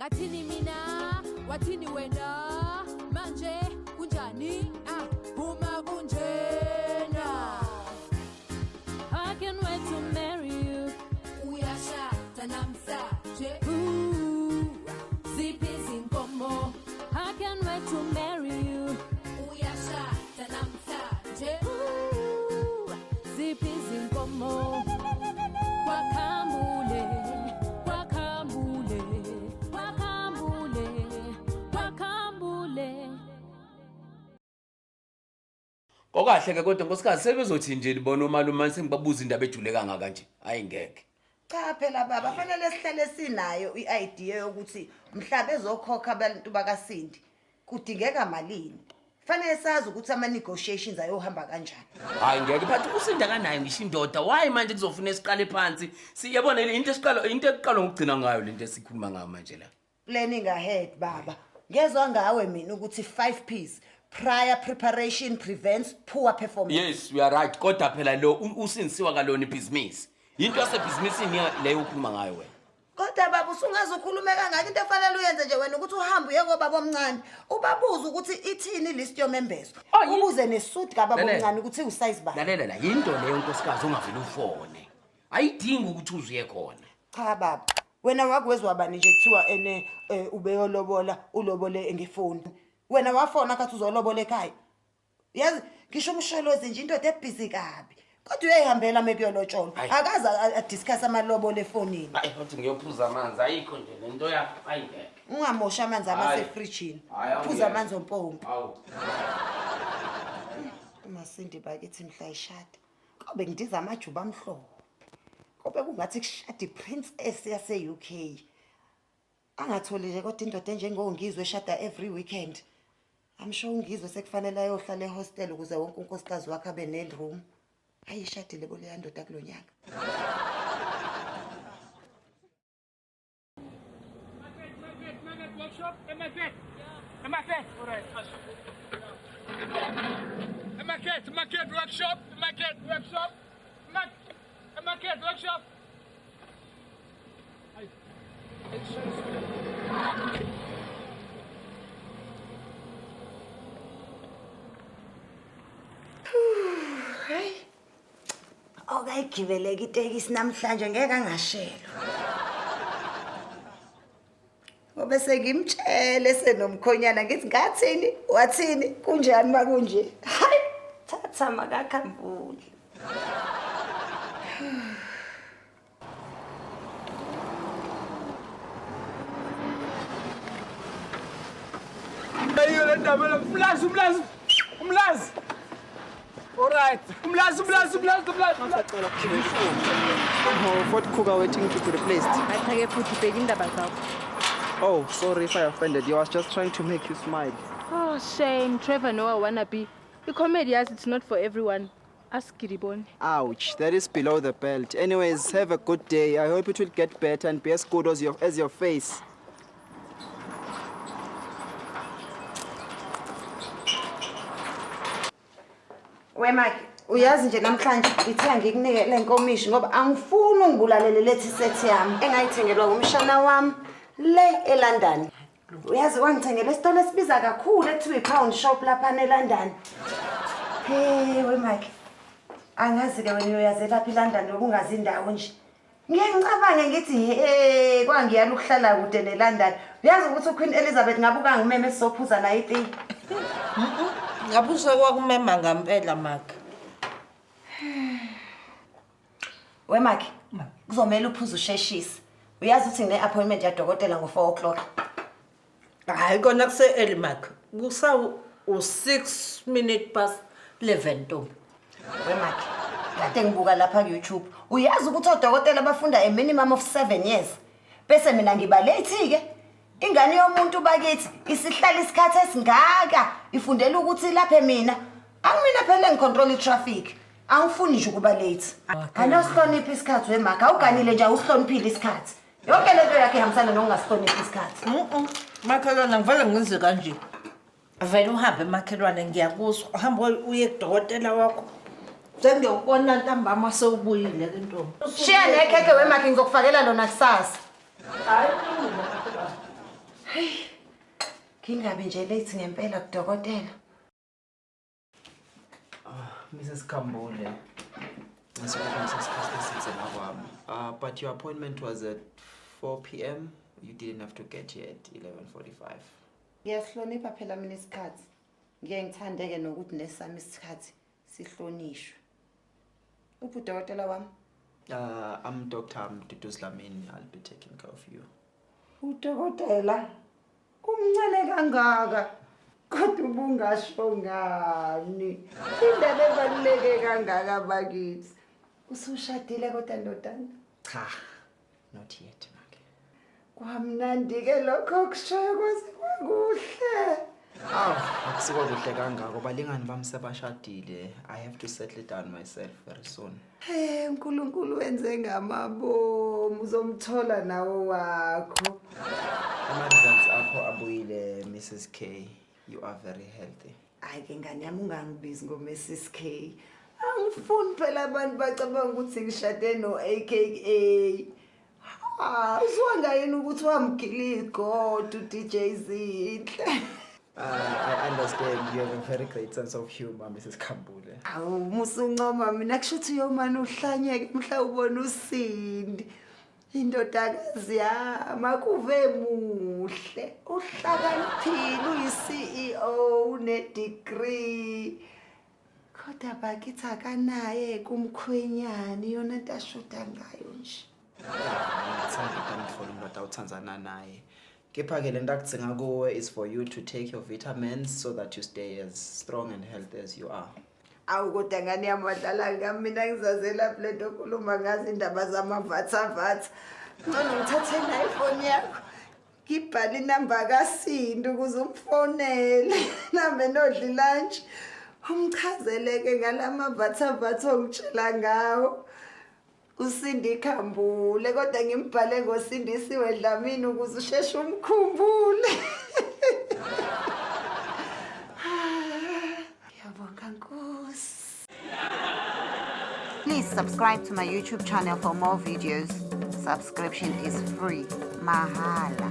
Ngathini mina, wathini wena, manje kunjani? Ah, uma kunjena. I can't wait to marry you. Uyashada namhlanje. Ooh, ziphi izinkomo? I can't wait to marry you. Uyashada namhlanje. Ooh, ziphi izinkomo? Kwakhambule, kwakhambule, kwakhambule, kwakhambule. Kokahle ke kodwa nkosikazi sebezothi nje libona umalume sengibabuza indaba ejule kangaka nje. Hayi ngeke. Cha phela baba fanele sihlale sinayo i-idea yokuthi mhla bezokhokha abantu bakaSindi kudingeka malini. Fanele sazi ukuthi ama-negotiations ayohamba kanjani. Hayi ngeke but uSindi akanayo ngisho indoda. Why manje kuzofuna siqale phansi? Siyabona into esiqala into ekuqala ngokugcina ngayo lento esikhuluma ngayo manje la. Planning ahead baba. Ngezwa ngawe mina ukuthi 5 P's prior preparation prevents poor performance. Yes, you are right. Kodwa phela lo usindisiwa kalona ibhizinisi. Into yasebhizinisini leyo ukhuluma ngayo wena. Kodwa baba usungaze ukhulume kangaka into efanele uyenze nje wena ukuthi uhambe uye kobaba omncane ubabuze ukuthi ithini list yomembeso. Oh, Ubuze nesuit kababa Lalela. omncane ukuthi usize bani. Lalela la yinto leyo nkosikazi ongavele ufone. Ayidingi ukuthi uzuye khona. Cha baba, wena wakwezwa bani nje kuthiwa ene eh, ubeyolobola ulobole ngefoni. Wena wafona kathi uzolobola ekhaya. Yazi ngisho umsholozi nje indoda ebhizi kabi. Kodwa uyayihambela mekuyolotsholwa. Ayi. Akaze adiscuss amalobolo efonini. Hayi uthi ngiyophuza amanzi ayikho nje lento yakho hayi ngeke. Ungamoshi amanzi Hayi. amasefrijini. Hayi, awungeke. Phuza amanzi ompompi. Awu. Umasindi bakithi mhla ishada. Kobe ngidiza amajuba amhlophe. Kobe kungathi kushada iprincess yase-UK. Angatholi nje kodwa indoda enjengongizwe eshada every weekend. I'm sure ungizwe sekufanele ayohlala ehostel ukuze wonke unkosikazi wakhe abe ne-room. Hayi ishadile bo leya ndoda kulo nyaka. Market, market workshop, market workshop, market workshop. Hayi. Okayigibeleka itekisi namhlanje ngeke angashelwa. Ngoba sengimtshele senomkhonyana ngithi ngathini wathini kunjani makunje. Hayi thatha makakhambule. Ayiyo le ndaba la umlazi umlazi umlazi. All right. Umlazi umlazi umlazi umlazi. Oh, Ford Kuga waiting to be replaced. Achake futhi bheka indaba zakho. Oh, sorry if I offended you. I was just trying to make you smile. Oh shame, Trevor Noah wannabe. I-comedy yazi it's not for everyone. Ask Giribone. Ouch, that is below the belt. Anyways, have a good day. I hope it will get better and be as good as your face. We Mike, uyazi nje namhlanje ngithe ngikunike le nkomishi ngoba angifuni ungibulalele lethi set yami engayithengelwa ngumshana wami le eLondon. Uyazi wangithengela esitolo esibiza kakhulu ekuthiwa i-pound shop lapha eLondon. Hey we Mike. Angazi ke wena uyoyazelaphi iLondon ngoba ungazi indawo nje. Ngiye ngicabange ngithi he kwangiyala ukuhlala kude neLondon. Uyazi ukuthi uQueen Elizabeth ngabe ukangimeme sizophuza naye itiye. Ngabe usekwakumema ngampela Mark. We Mike, kuzomela uphuze usheshise. Uyazi ukuthi ngine-appointment yadokotela ngo-4 o'clock. Hayi kona kuse early Mark. Kusa u 6 minute past 11 ntombi. We Mike, kade ngibuka lapha ku-YouTube. Uyazi ukuthi odokotela bafunda a minimum of 7 years. Bese mina ngiba late-ke. Ingane yomuntu bakithi isihlala isikhathi esingaka ifundela ukuthi ilaphe mina. Angimina phela engicontrol i-traffic. Angifuni nje ukuba late. Anosihlonipha isikhathi we Mike, awuganile nje awusihloniphile isikhathi. Yonke lento yakhe ihambisana nokungasihloniphi isikhathi. Makhelwane ngivele ngenze kanje. Vele uhambe makhelwane ngiyakuzwa. Uhambe uye kudokotela wakho. Sengiyokubona ntambama sewubuyile ke ntombi. Shiya nekhekhe we Mike ngizokufakela lona kusasa. Hayi kulungile makhelwane. Ngingabi nje late ngempela kudokotela. Mrs. Kambule. Mrs. But your appointment was at 4 p.m. You didn't have to get here at 11:45. Ngiyasihlonipha phela mina isikhathi. Ngiye ngithande-ke nokuthi nesami isikhathi sihlonishwe. Uphi udokotela wami? I'm Dr. Mdudu Dlamini. I'll be taking care of you. Udokotela umncane kangaka kodwa ubungasho ngani indaba ebaluleke kangaka bakithi? Usushadile kodwa, ndodana? Cha, not yet, Make. Kwamnandi-ke lokho kushoyo, kwaze kwakuhle. Aw, akusiko kuhle kangako. Balingani bami sebashadile. I have to settle down myself very soon. Hey, uNkulunkulu wenze ngamabomu, uzomthola nawo wakho. Ama-results akho abuyile, Mrs. K. You are very healthy. Hayi ke ngane yami, ungangibizi ngo-Mrs K. Angifuni phela abantu bacabanga ukuthi ngishade no-AKA. Ha, uzwanga yini ukuthi wamgila igodo u-DJ Zinhle? I understand you have a very great sense of humor, Mrs. Kambule. Awu, musuncoma mina, kusho ukuthi uyomane uhlanyeke mhla ubona uSindi. Indodakazi yami akuve muhle, uhlakaniphile, uyi-CEO, une-degree. Kodwa bakithi akanaye kumkhwenyana, iyona nto ashoda ngayo nje. Ngithanda ukuthi amthola umuntu awuthandzana naye. Kepha-ke le nto akudzinga kuwe is for you to take your vitamins so that you stay as strong and healthy as you are. Awu kodwa ngane yami, wadlala ngami, mina ngizazela le nto okhuluma ngazo, indaba zamavathavatha. Ngcono ngithathe nayo ifoni yakho, ngibhale inamba kaSindi ukuze umfonele nambe nodla ilantshi, umchazeleke ngala mavathavatha ongitshela ngawo. USindi Khambule, kodwa ngimbhale ngoSindisiwe Dlamini ukuze usheshe umkhumbule. Ngiyabonga, Nkosi. Please subscribe to my YouTube channel for more videos. Subscription is free. Mahala.